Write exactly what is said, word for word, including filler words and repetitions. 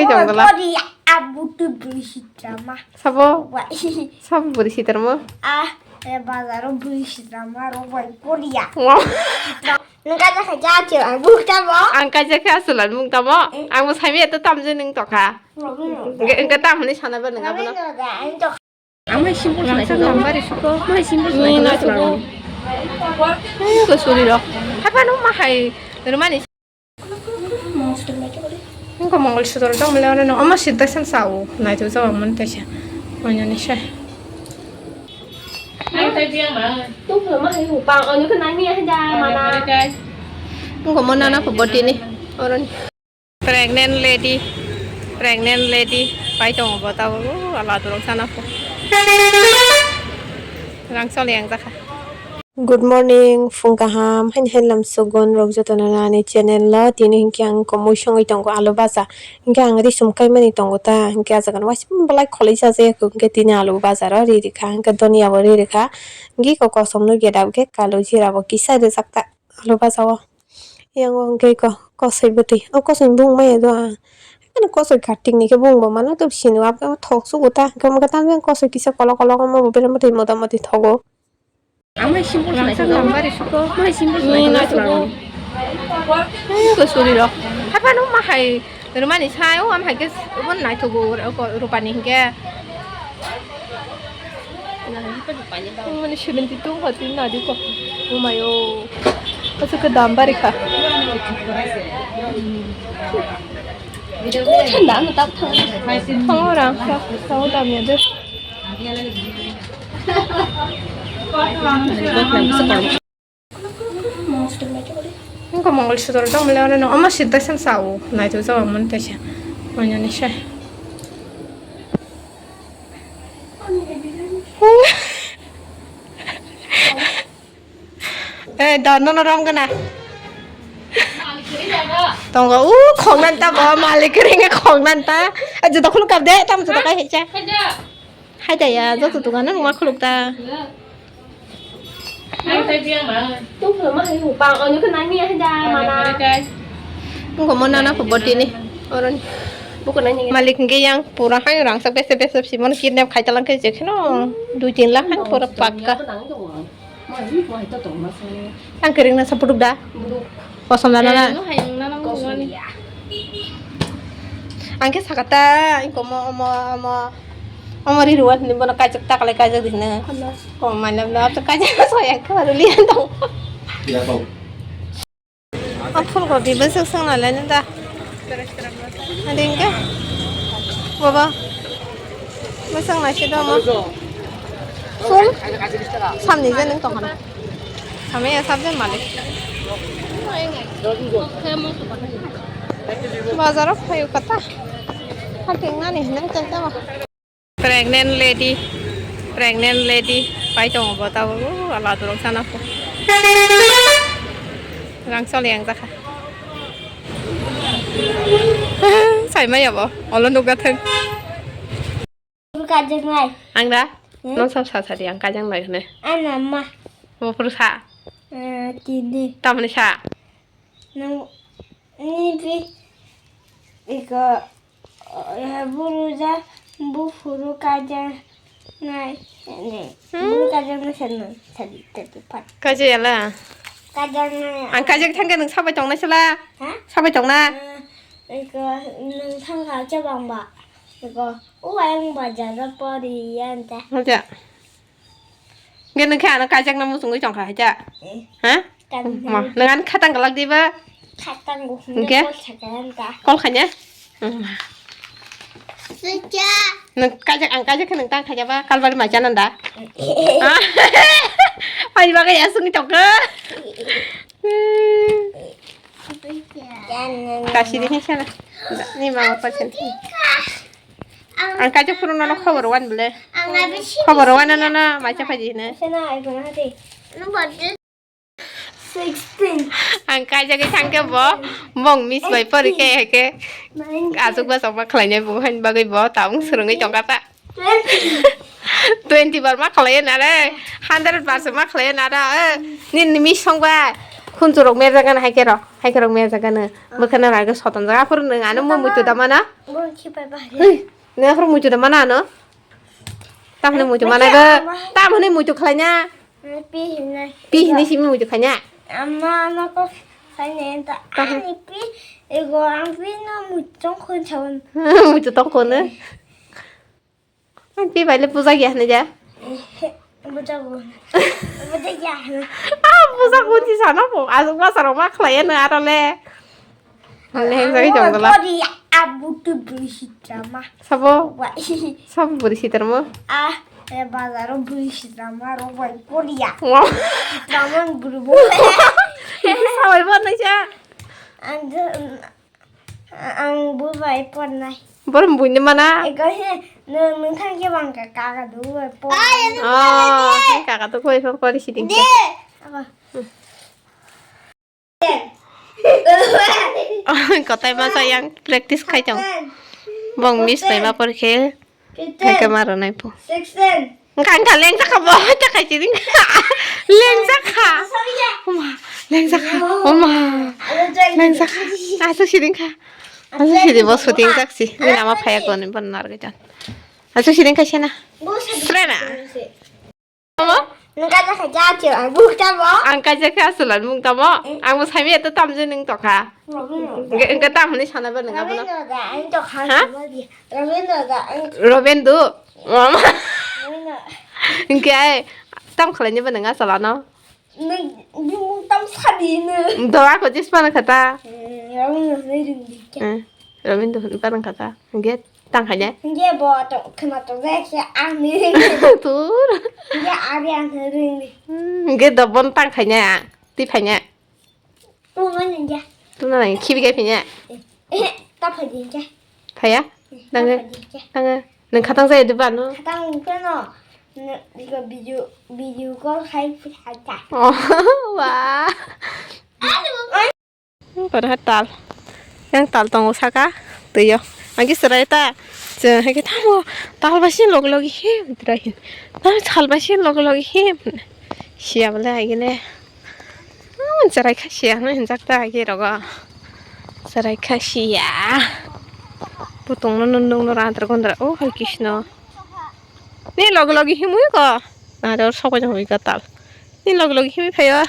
Tonggola. Korea, abu tu bui sitrama. Sabo? Wai. Sabo buri sitrama? Ah, eh, bazaro bui sitrama, ro wai Korea. Wow. Nang kaja khaja achu, ang buk tamo. Ang kaja khe asulan mung tamo. Eh. Ang bo saimi eto tamjui nung tokha. Wabino. Engke, engke tam hwnwi sana ba nang abono. Wabino da, ang tok. Ang mai simple rangchak nang bari suko. Mai simple ni na suko. Ko suri rok. Hapa no ma hai rwmani. Engko mongol sudor tong mele ore no. Omo sita san sao. Nai tu sao mon ta sa. Onya ni sa. Tuk lo ma hai upang. Onyo ke nai mi hai da mana. Engko mo nana ko boti ni. Oron. Pregnant lady, pregnant lady pai tongo bo tabuk, o ala dorok sana kho. Rang choli yang jakha. Good morning, phung kaham, haini haini lam sugon rok joto no ani channel lo, tini hinkhe ang komui songwi tongo alu baja, hinkhe ang risum kaimani tongo ta, hinkhe ah jaga no waisa belai kholoi chajakya kho, hinkhe tini alu baja ro ri rikha, hinkhe donia bo ri rikha, hinkhe kosom no gedap khe kalu jira bo kisa rijak ta alu baja o. Yang o hwnkhe ko kosoi bwtwi. O kosoi bung maya do ang. Ano kosoi khartik ni khe bung bo mano to sini wap khe thok sugo ta. Hwnkhe omo khe tamjani kosoi kisa kolok kolok omo bo bere mwtwi mota moti thogo. Ang mai simple rangchak nang bari suko. Mai simple ni na suko. Ko suri rok. Hapa no ma hai rwmani sai o am hai khe bo naithogo rupani hinkhe. Mani seventy two hati nadi ko. Umayo. Kasu ke dam bari kha. Thanda ano tap thang. Thang orang sa sa dam ya de. Engko mongol sudor tong mele ore no omo sita san sao nai tu jawa mon ta sa. Onya ni sa. Eh, da no no rom gana. Tongo u khongnan ta bo malik ringe khongnan ta. Ajo dokhulu kap de tam joto kai hecha. Hai da ya, joto dukan nang ma khuluk ta. Tuk lo ma hai upang, onyo ke nang mi hai da mana. Engko mo nana ko boti ni. Oron. Buku nang ni. Malik nge yang pura hai rangchak bese bese simon kidnap khai talang khe jekheno dui tin lakh hai pura pakka. Ang kering na sa puduk da. Kosom da na. Ang khe sakata, engko mo, mo, mo. Omo ri ruwa hwnwi bono kaijak ta kalai kaijak di hwnwi. Hello. Kok mane bla to kaijak soya khe ruli tong. Ya kok. A phul kopi bwswk swng nai lai nw da. Adi hwnkhe. Baba. Bwswk nai se domo. Phul. Samni je nwng tong hana. Samya sabjak malik. Bazaro phaio kata. Hating nani hinang chai tamo. Pregnant lady, pregnant lady pai tongo bo tabuk, o ala dorok sana kho. Rang choli yang jakha. Sai maya bo, olo nukga thang. Kajak nai. Ang da? Hmm? Nong sab sa sadi ang kajak nai hne. Ana ma. Bo phuru sa. Eh, tini. Tamni sa. Nang ni pi iko, eh, buru ja buphuru kaja nai ne. Hmm? Buru kaja nai sana sadi tadi pat. Kaja yala. Kaja nai. Ang kaja thangka nang sabai tong nai sala. Ha? Sabai tong na. Eh, iko nang thangka cha bang ba. Iko o ayang bajar pori yan ta. Haja. Hwnkhe nwng khe ano kaijakna muchungwi tongkha, haikhe? Eh. Ha? Kan Ma, nwng ano khatang kwlak diba? Khatang go Hwnkhe? Kol sakha ang ta. Kol khanya? Nwng kaijak, ang kaijak khe nwng tang khaijaba, kalbari mai chana da? Eh. Ah. Ani bagwi aswngwi tongkha. Kasidi khe sana. Ni mama pasen. Ang kaisa phuru nono khobor wan bole. Khobor wan nono maisa phaidi hino. Sixteen. Ang kaisa khe thangkhe bo bong miss bai pori khe heke. Asuk ba sokma khlainai bo hani bagwi bo tabung swrwngwi tongkha ta. Twenty. Twenty bar ma khlaiya nare. Hundred bar se ma khlaiya nara. Nini miss songba. Khunchurok merjagano, hai khe rok, hai khe rok merjagano. Bwkhano ragwi sotonjak. Aphuru nwng ano muitu da mana? Bwrwi khipai bahai. Hei, nwng aphuru muitu da mana ano? Tamni muitu mana go? Tam hwnwi muitu khlaina? Pi hinai. Pi hinwi simi muitu khaina? Ama ano ko khaina ta. Ani pi ego ang pi no muitu tong khon chawon. Muitu tong khon. Ang pi bai le puja gya hwnwi ja? Puja go. Puja gya hwnwi. Ah, puja go si sana po. Asuk ma saro ma khlai no aro le. Ang le heng jagwi jong dala. Kori abu tu buri sitama. Sabo? Wa. Sabo buri sitarmo? Ah, e bazaro buri sitama ro bai kori ya. Wa. Sitama buri bo. Sabai bo nai sa. Ang Ang bo bai pornai. Borom buini mana? Ego he, nung nung thang ke bang ka ka ka du bai por. Oh, kaka tu koi por kori siding. Apa? Kotai masa yang practice khai tong. Bong miss bai ma por khe. Theke maro nai po. Sixteen. Engka, engka, lengjakha bo, ta khai siring kha. Lengjakha. Oma, lengjakha. Oma. Lengjakha. Asuk siring kha. Asuk siring bo shooting jaksi. Ni nama phaya koni bon nar gajan. Asuk siring kha sena. Srena. Tamo? Nung kaisa khaja achi ang buk tamo? Ang kaisa khe asulan mung tamo? Eh. Ang bo sami eto tamjani wng tokha. Robin Roda. Engke, engke tam hwnwi sana ba nung abono? Robin Roda, ang tokha. Ha? Robin Roda, ang Robin du. Mama. Robin Roda. Engke ai tam khlaini ba nung asalano? Nung bimung tam sadi nung. Do ako jismana khata. Hmm, Robin Roda ringdi kya? Hmm. Robin Roda parang khata. Engke Tang khaina? Hingke bo to khna to je khe ang ni ring. Tur. Hingke ari ang ni ring ni. Hmm, hingke do bon tang khaina ang. Ti phaina. Tu ma ni ja. Tu na nang khibi kai phinya. Eh, ta phai din ja. Phaya? Nang. Ta phai din ja. Nang. Nang khatang jai de ba no? Khatang ke no. Ne, video, video call khai phi hai ta. Oh, wah. Aduh. Kono hai tal. Yang tal tongo saka. Twiyo. Agi serai ta. Je, hai ke tamo. Tal basin log log him. Trai hin. Tal, tal basin log log him. Siya bole hai gele. Hmm, serai kha siya no hinjak ta agi rogo. Serai kha siya. Putung no nundung no rantar gondra. Oh, hai Krishna. Ni log log him ui ko. Aro sobai jang ui ka tal. Ni log log him phayo.